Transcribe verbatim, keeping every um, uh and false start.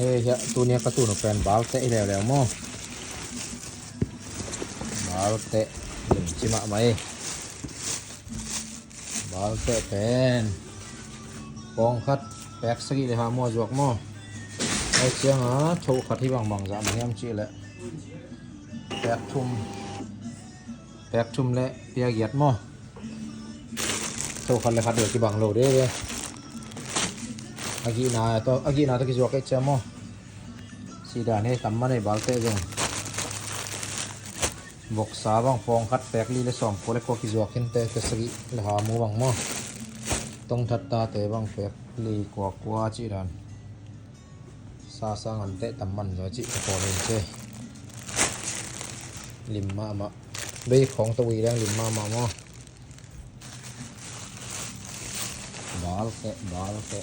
Hei, hiah tuni a ka tun uh pen balte hi leuleu maw? Balte lim ci mahmah hi. Balte pen pawng khat pek sagih le ha mua zuak maw? Hei cianga tho khat hi bangbang zah mah hiam cih leh pek thum, pek thum le pia giat maw? Tho khat le khat deuh kibang lo de de. A gihna tawh, a gihna tawh kizuak kei cia maw? Sidan hei tam man ei balte zong. Voksa bang pawng khat pek li le sawm kua le kua kizuak khin te, te sagih le ha mu bang maw? Tongthat tate bang pek li kua kua cih dan. Sa sang an teh tam man zaw cih ka pawl in ce. Lim mahmah. Bei khawng tawh ui leng lim mahmah maw? Balte, balte.